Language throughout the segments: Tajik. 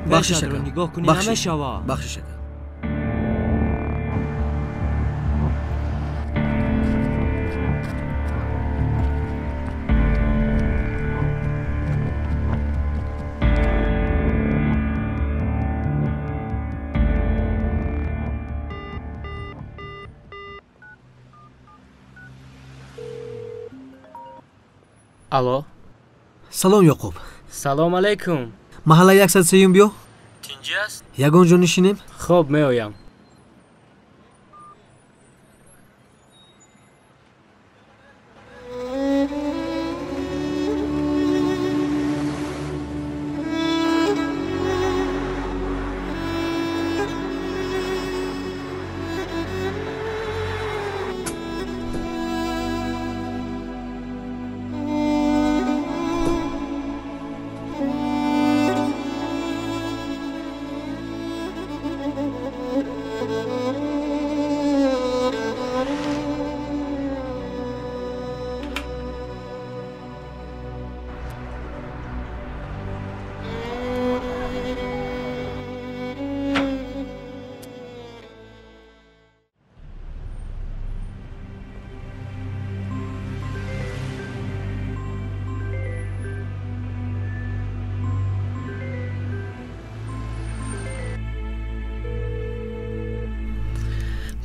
Пешатро нигоҳ кунӣ намешавад. Бахшиш ака. Алло. Салом, Ёқуб. Салом алейкум. Маҳалла 103 биё. Тинҷӣ аст? Ягон ҷо нишинем? Хоб, меоям.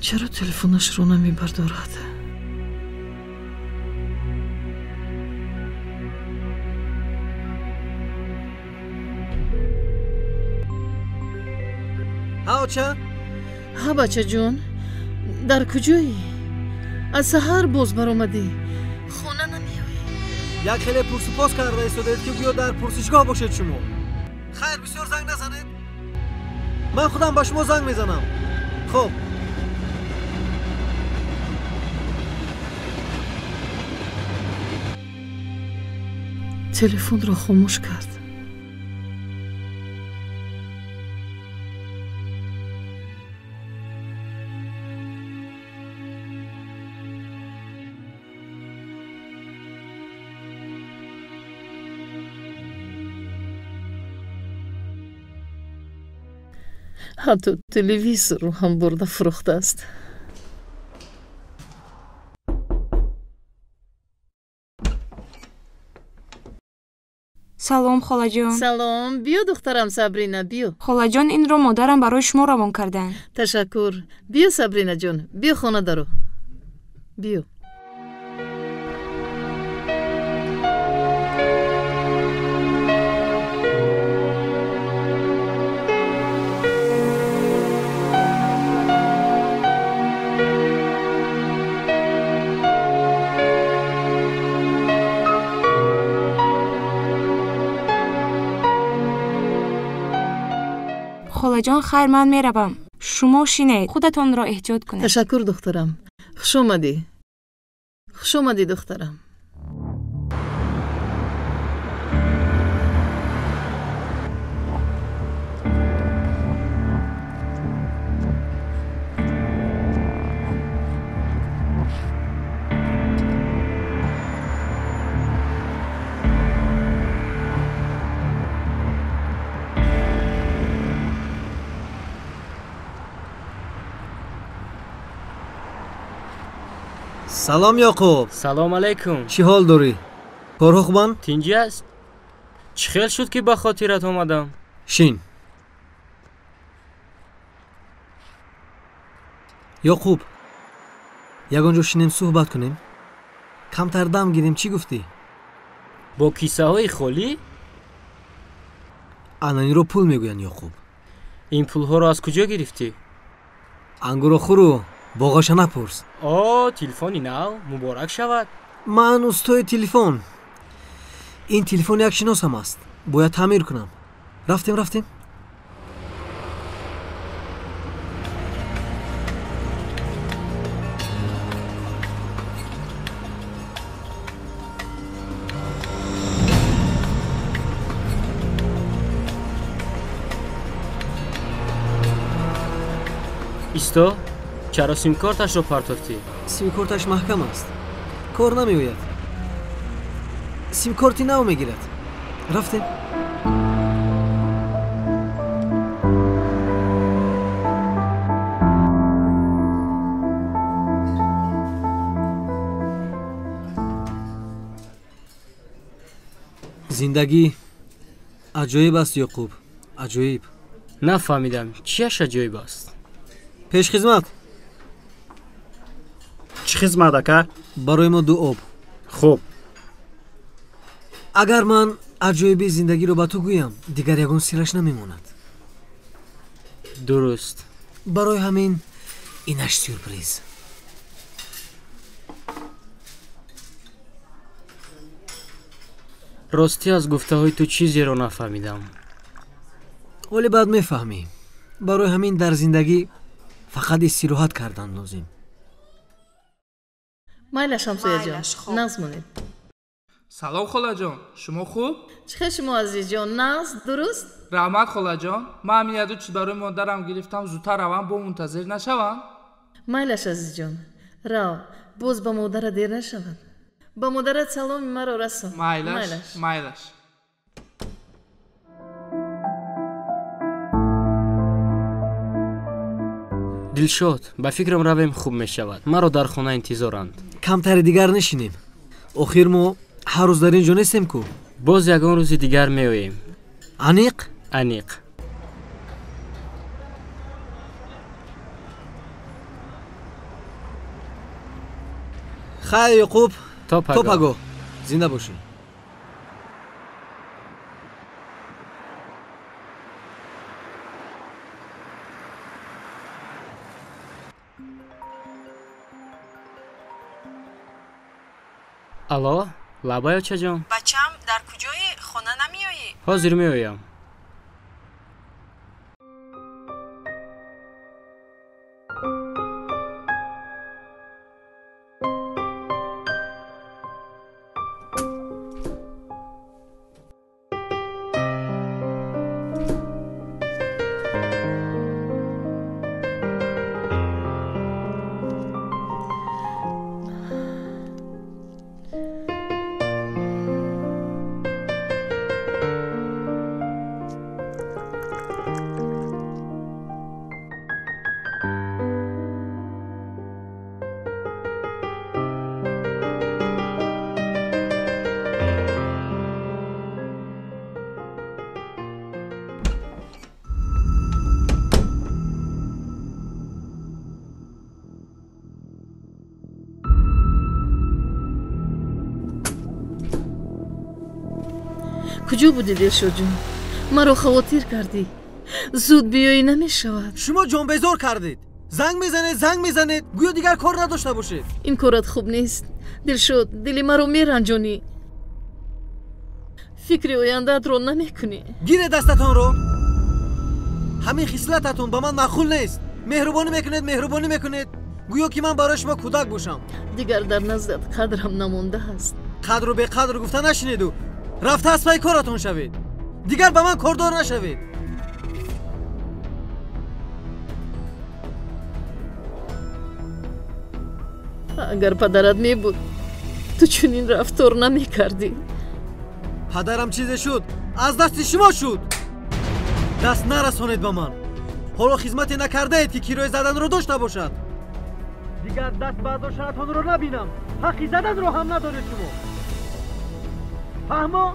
Чаро телефонашро намебардорад? Ҳа, оча? Ҳа, бачаҷон, дар куҷоӣ? Аз саҳар боз баромадӣ, хона намеоӣ. Як хеле пурсупос карда истодаед, ки гӯё дар пурсишгоҳ бошед шумо. Хайр, бисёр занг назанед. Ман худам ба шумо занг мезанам. Хоб. Телефонро хомӯш кард. Ҳатто телевизорро ҳам бурда фурӯхтааст. Салом, холаҷон. Салом, биё, духтарам Сабрина, биё. Холаҷон, инро модарам барои шумо равон карданд. Ташаккур. Биё, Сабринаҷон, биё хона даро. Биё. Холаҷон, хайр, ман меравам. Шумо шинед, худатонро эҳтиёт кунед. Ташаккур, духтарам. Хуш омадӣ. Хуш омадӣ, духтарам. Салом, Ёқуб. Салом алейкум. Чӣ ҳол дорӣ? Корҳо хубанд? Тинҷӣ аст. Чӣ хел шуд, ки ба хотират омадам? Шин. Ёқуб, ягон ҷо шинем, суҳбат кунем? Камтар дам гирем, чӣ гуфтӣ? Бо кисаҳои холӣ? Ананиро пул мегӯянд, Ёқуб. Ин пулҳоро аз куҷо гирифтӣ? Ангурро хӯру боғаша напурс. О, телефони нав муборак шавад. Ман устои телефон. Ин телефон як шиносам аст, бояд таъмир кунам. Рафтем, рафтем. Исто, чаро симкорташро партофтӣ? Симкорташ маҳкам аст, кор намеояд. Симкорти нав мегирад. Рафтем. Зиндагӣ аҷоиб аст, Ёқуб, аҷоиб. Нафаҳмидам, чияш аҷоиб аст? Пешхизмат. Чӣ хизмат, ака? Барои мо 2 об. Хуб. Агар ман аҷоиби зиндагиро ба ту гӯям, дигар ягон сираш намемонад. Дуруст. Барои ҳамин инаш сюрприз. Ростӣ аз гуфтаҳои ту чизеро нафаҳмидам. Вале баъд мефаҳмӣ. Барои ҳамин дар зиндагӣ фақат истироҳат кардан лозим. Майлаш, ҳамсояҷон, нағз монед. Салом, холаҷон, шумо хуб? Чӣ хел шумо, азизҷон, нағз, дуруст? Раҳмат, холаҷон. Ман ҳамин яду чиз барои модарам гирифтам, зудтар равам, бо мунтазир нашавам. Майлаш, азизҷон, рав, боз ба модара дер нашавад. Ба модарат саломи маро расон. Майлаш, майлаш. Дилшод, ба фикрам равем хуб мешавад. Маро дар хона интизоранд. Камтари дигар нишинем. Охир мо ҳар рӯз дар ин ҷо нестем ку. Боз ягон рӯзи дигар меоем. Аниқ? Аниқ. Хайр, Ёқуб, то пагоҳ. Зинда бошӣ. Алло, лабай, очаҷон. Бачам, дар куҷоӣ? Хона намеоӣ? Ҳозир меоям. Куҷо будӣ, Дилшодҷон? Маро хавотир кардӣ. Зуд биёӣ намешавад. Шумо ҷонбезор кардед. Занг мезанед, занг мезанед, гӯё дигар кор надошта бошед. Ин корат хуб нест. Дилшод, дили маро меранҷонӣ. Фикри ояндаатро намекунӣ. Гиред дастатонро. Ҳамин хислататон ба ман маъқул нест. Меҳрубонӣ мекунед, меҳрубонӣ мекунед, гӯё ки ман барои шумо кӯдак бошам. Дигар дар наздат қадрам намондааст. Қадру беқадр гуфта нашиниду рафта аз пай коратон шавед. Дигар ба ман кордор нашавед. Агар падарат мебуд, ту чунин рафтор намекардӣ. Падарам чизе шуд, аз дасти шумо шуд. Даст нарасонед ба ман. Ҳоло хизмате накардаед, ки кироя заданро дошта бошад. Дигар даст бардоштанатонро набинам. Ҳаққи заданро ҳам надоред шумо. Фаҳмо?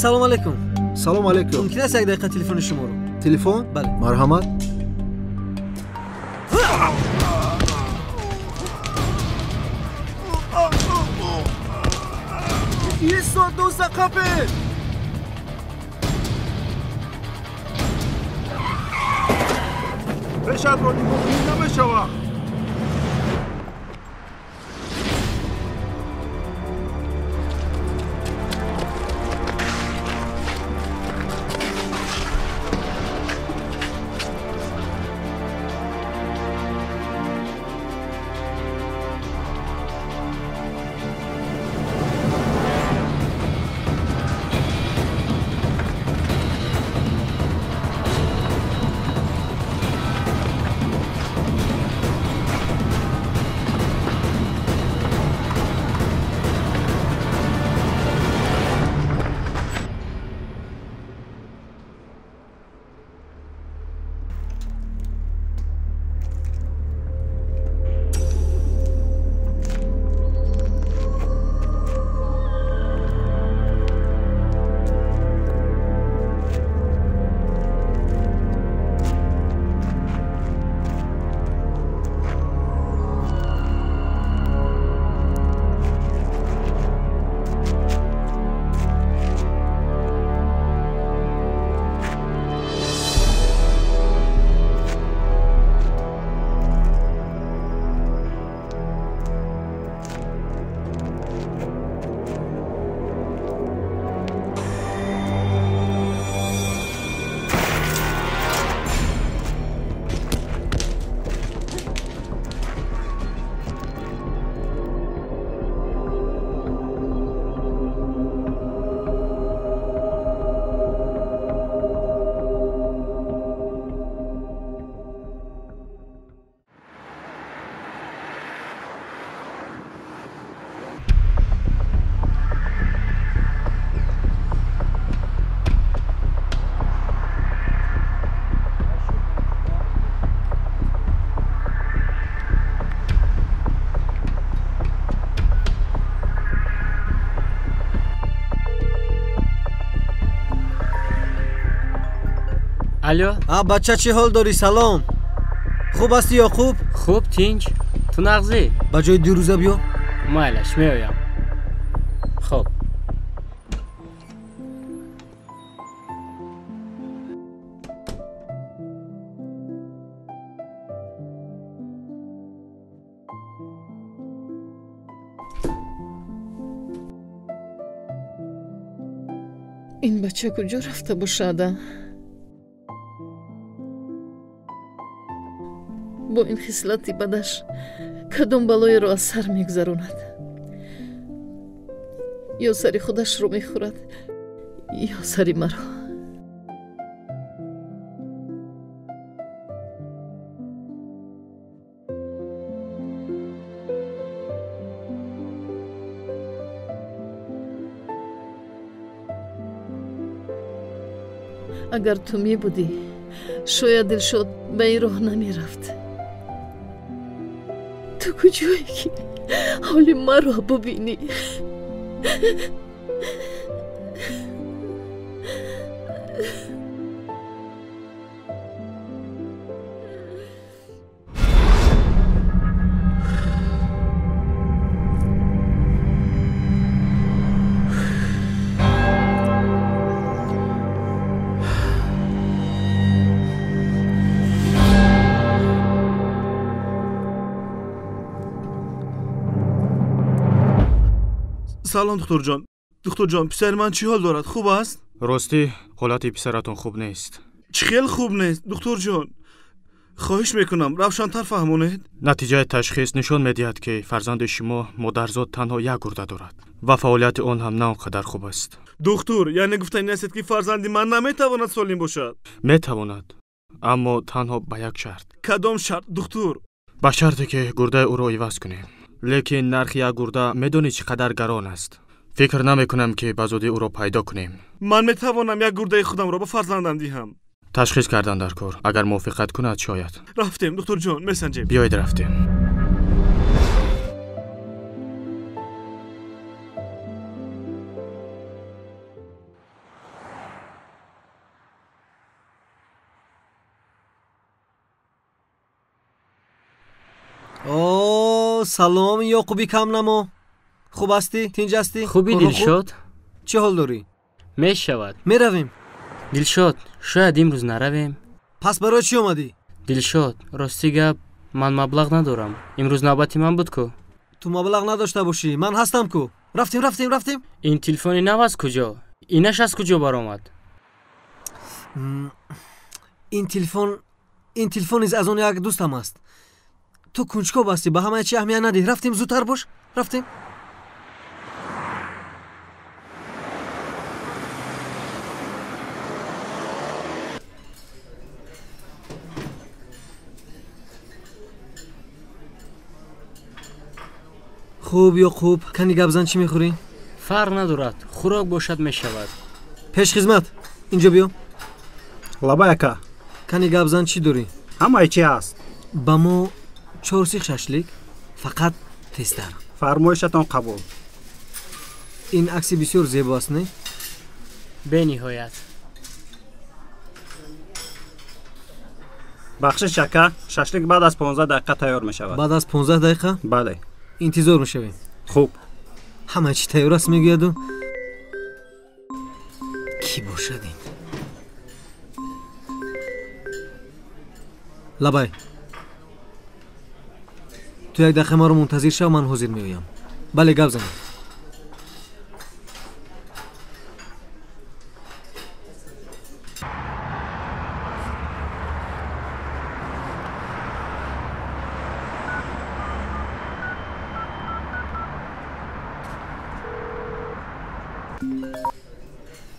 Салом алейкум. Салом алейкум. Мумкин аст як дақиқа телефони шуморо? Телефон? Бале. Марҳамат. Исто, дӯста, қапед! Пешатро нигоҳ кунӣ намешавад. Алло? Бача, чӣ ҳол дорӣ? Салом. Хуб ҳастӣ, Ёқуб? Хуб, тинҷ. Ту нағзӣ? Ба ҷои дирӯза биё. Майлаш, меоям. Хуб. Ин бача куҷо рафта бошада? Бо ин хислати бадаш кадом балоеро аз сар мегузаронад? Ё сари худашро мехӯрад, ё сари маро. Агар ту мебудӣ, шояд Дилшод ба ин роҳ намерафт. Ту куҷое ки ҳоли маро бубинӣ? Салом, духтурҷон. Духтурҷон, писари ман чӣ ҳол дорад? Хуб аст? Ростӣ, ҳолати писаратон хуб нест. Чӣ хел хуб нест, духтурҷон? Хоҳиш мекунам, равшантар фаҳмонед. Натиҷаи ташхис нишон медиҳад, ки фарзанди шумо модарзод танҳо як гурда дорад ва фаъолияти он ҳам на он қадар хуб аст. Духтур, яъне гуфтани ҳастед, ки фарзанди ман наметавонад солим бошад? Метавонад, аммо танҳо ба як шарт. Кадом шарт, духтур? Ба шарте, ки гурдаи ӯро иваз кунем. Лекин нархи як гурда медонӣ чӣ қадар гарон аст. Фикр намекунам, ки ба зудӣ ӯро пайдо кунем. Ман метавонам як гурдаи худамро ба фарзандам диҳам. Ташхис кардан дар кор. Агар мувофиқат кунад, шояд. Рафтем, духтурҷон, месанҷем. Биёед, рафтем. О, салом Ёқуби камнамо. Хуб ҳастӣ? Тинҷ ҳастӣ? Хуби Дилшод? Чӣ ҳол дорӣ? Мешавад. Меравем. Дилшод, шояд имрӯз наравем. Пас барои чӣ омадӣ? Дилшод, рости гап, ман маблағ надорам. Имрӯз навбати ман буд ку. Ту маблағ надошта бошӣ, ман ҳастам ку. Рафтем, рафтем, рафтем. Ин телефони нав аз куҷо? Инаш аз куҷо баромад? Ин телефон низ аз он як дӯстам аст. Ту кунҷков ҳастӣ, ба ҳамаи чи аҳамият надиҳ. Рафтем, зудтар бош. Рафтем. Хуб Ёқуб, кани гапзан, чӣ мехӯрӣ? Фарқ надорад, хӯрок бошад мешавад. Пешхизмат, инҷо биё. Лабай ака. Кани гапзан, чӣ дорӣ? Ҳамаи чи ҳаст. Ба мо 4 сих шашлик, фақат тезтар. Фармоишатон қабул. Ин акси бисёр зебо аст, не? Бениҳоят. Бахшиш ака, шашлик баъд аз 15 дақиқа тайёр мешавад. Баъд аз 15 дақиқа? Бале. Интизор мешавем. Хуб. Ҳама чӣ тайёр аст мегӯяду. Кӣ бошад ин? Лабай, ту як дақиқа маро мунтазир шав, ман ҳозир меоям. Бале, гап занем.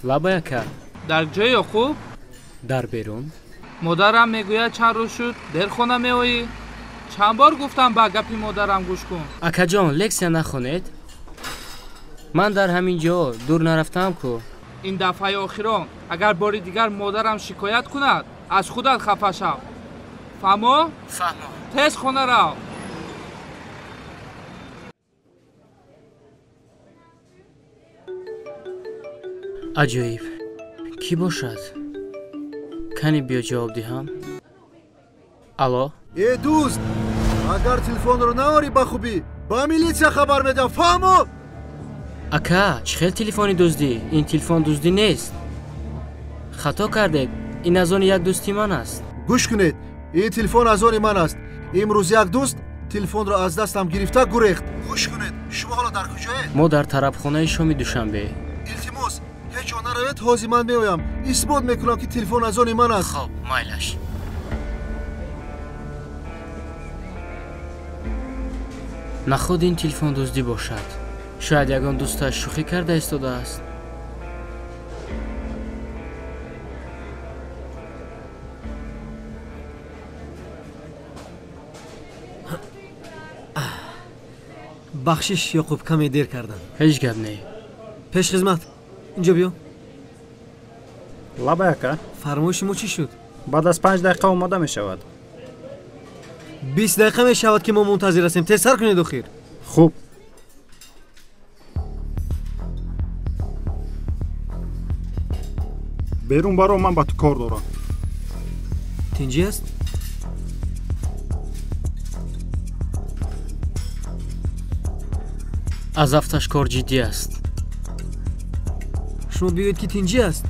Лабай ака. Дар ҷои Ёқуб? Дар берун. Модарам мегӯяд чанд рӯз шуд дер хона меоӣ. Чанд бор гуфтам ба гапи модарам гӯш кун. Акаҷон, лексия нахонед. Ман дар ҳамин ҷо дур нарафтаам ку. Ин дафъаи охирон агар бори дигар модарам шикоят кунад, аз худат хафа шав. Фаҳмо? Фаҳмо. Тез хона рав. Аҷоиб. Кӣ бошад? Кани биё ҷавоб диҳам. Алло? Э дӯст, агар телефонро наорӣ ба хубӣ, ба милитсия хабар медиҳам, фаҳмо? Ака, чӣ хел телефони дуздӣ? Ин телефон дуздӣ нест. Хато кардед. Ин аз они як дӯсти ман аст. Гӯш кунед, ин телефон аз они ман аст. Имрӯз як дӯст телефонро аз дастам гирифта гурехт. Гӯш кунед, шумо ҳоло дар куҷоед? Мо дар тарабхонаи шоми Душанбе. Илтимос, ҳеҷ ҷо наравед, ҳозир ман меоям. Исбот мекунам, ки телефон аз они ман аст. Хоб, майлаш. Наход ин телефон дуздӣ бошад. Шояд ягон дӯсташ шӯхӣ карда истодааст. Бахшиш Ёқуб, каме дер кардам. Ҳеҷ гап не. Пешхизмат, инҷо биё. Лабай ака. Фармоиши мо чӣ шуд? Баъд аз 5 дақиқа омода мешавад. 20 дақиқа мешавад, ки мо мунтазир ҳастем. Тезтар кунед охир. Хуб. Берун баро, ман ба ту кор дорам. Тинҷӣ аст? Аз афташ кор ҷиддӣ аст. Шумо бигӯед, ки тинҷӣ аст.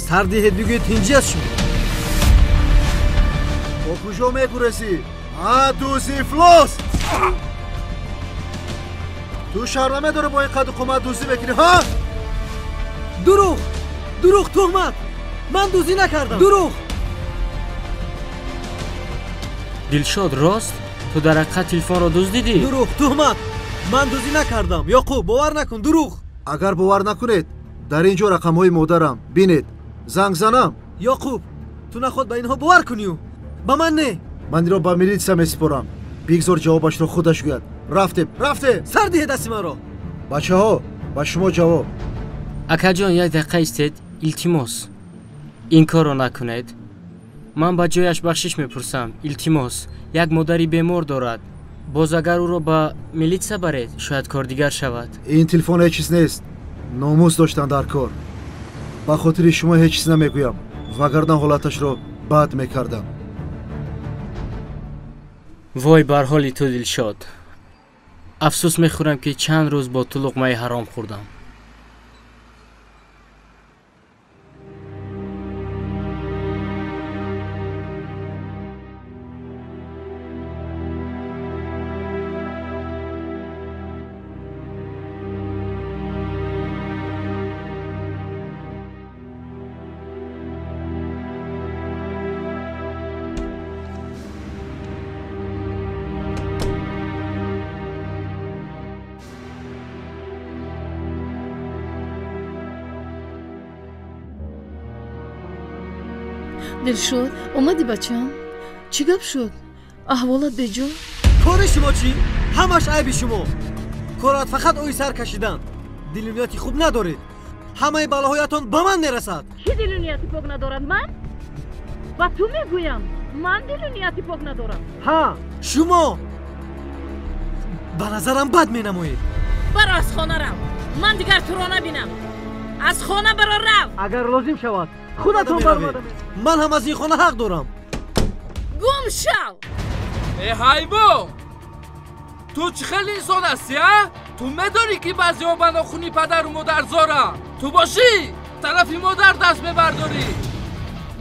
Сар диҳед, бигӯед тинҷӣ аст шумо. Бо куҷо мегурезӣ? А, дӯзи ифлос! Ту шарм намедорӣ бо ин қаду қомат дуздӣ мекунӣ, ҳа? Дурӯғ! Дурӯғ, туҳмат! Ман дуздӣ накардам. Дурӯғ! Дилшод, рост? Ту дар ҳақиқат телефонро дуздидӣ? Дурӯғ, туҳмат! Ман дуздӣ накардам. Ёқуб, бовар накун, дурӯғ! Агар бовар накунед, дар ин ҷо рақамҳои модарам. Бинед, занг занам. Ёқуб, ту наход ба инҳо бовар кунию. Ба ман не. Ман инро ба милитсия месупорам. Бигзор ҷавобашро худаш гӯяд. Рафтем, рафтем! Сар диҳед дасти маро. Бачаҳо, ба шумо ҷавоб. Акаҷон, як дақиқа истед, илтимос. Ин корро накунед. Ман ба ҷояш бахшиш мепурсам. Илтимос, як модари бемор дорад. Боз агар ӯро ба милитсия баред, шояд кор дигар шавад. Ин телефон ҳеҷ чиз нест. Номус доштан дар кор. Ба хотири шумо ҳеҷ чиз намегӯям, вагарна ҳолаташро бад мекардам. Вой бар ҳоли ту, Дилшод. Афсӯс мехӯрам, ки чанд рӯз бо ту луқмаи ҳаром хӯрдам. Дилшод, омадӣ бачам? Чӣ гап шуд? Аҳволат беҷо? Кори шумо чӣ? Ҳамаш айби шумо. Корат фақат ои сар кашидан. Дилу нияти хуб надоред. Ҳамаи балоҳоятон ба ман мерасад. Кӣ дилу нияти пок надорад? Ман? Ба ту мегӯям, ман дилу нияти пок надорам. Ҳа, шумо ба назарам бад менамоед. Баро аз хона рав. Ман дигар туро набинам. Аз хона баро рав. Агар лозим шавад, худатон баромада. Ман ҳам аз ин хона ҳақ дорам. Гум шав! Э ҳайвон! Ту чӣ хел инсон ҳастӣ, а? Ту медонӣ, ки баъзеҳо ба нохуни падару модар зоранд. Ту бошӣ, тарафи модар даст мебардорӣ.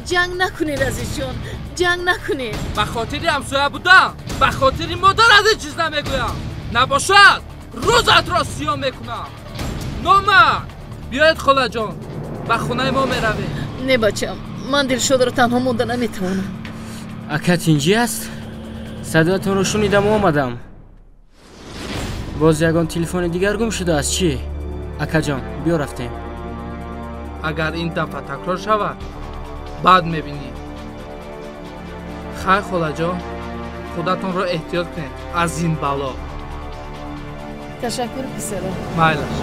Ҷанг накунед, азизҷон, ҷанг накунед. Ба хотири ҳамсоя будан, ба хотири модар аз ин чиз намегӯям. Набошад, рӯзатро сиёҳ мекунам. Номард! Биёед, холаҷон, ба хонаи мо меравем. Не, бачам, ман Дилшодро танҳо монда наметавонам. Ака тинҷӣ аст? Садоятонро шунидаму омадам. Боз ягон телефони дигар гум шудааст чӣ? Акаҷон, биё рафтем. Агар ин дафъа такрор шавад, баъд мебинӣ. Хайр, холаҷон, худатонро эҳтиёт кунед аз ин бало. Ташаккур, писарам. Майлаш.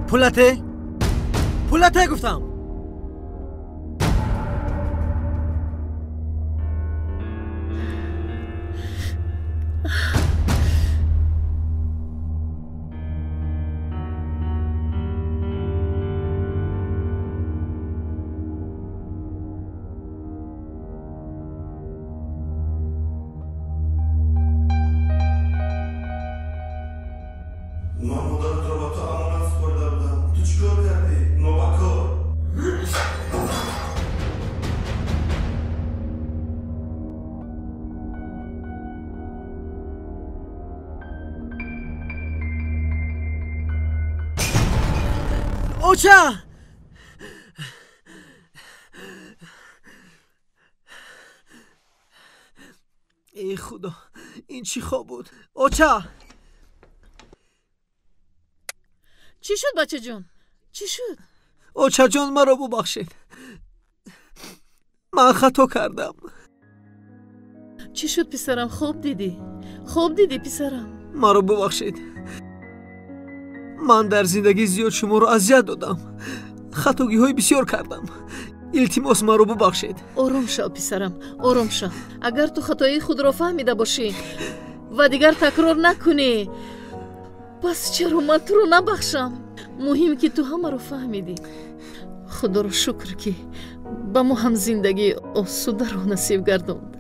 Пулате? Пулате гуфтам. Оча! Эй худо, ин чӣ хоб буд? Оча! Чӣ шуд, бачаҷон? Чӣ шуд? Очаҷон, маро бубахшед. Ман хато кардам. Чӣ шуд, писарам? Хоб дидӣ? Хоб дидӣ, писарам? Маро бубахшед. Ман дар зиндагӣ зиёд шуморо азият додам. Хатогиҳои бисёр кардам. Илтимос, маро бубахшед. Ором шав, писарам, ором шав. Агар ту хатои худро фаҳмида бошӣ ва дигар такрор накунӣ, пас чаро ман туро набахшам? Муҳим, ки ту ҳамаро фаҳмидӣ. Худоро шукр, ки ба мо ҳам зиндагии осударо насиб гардонд.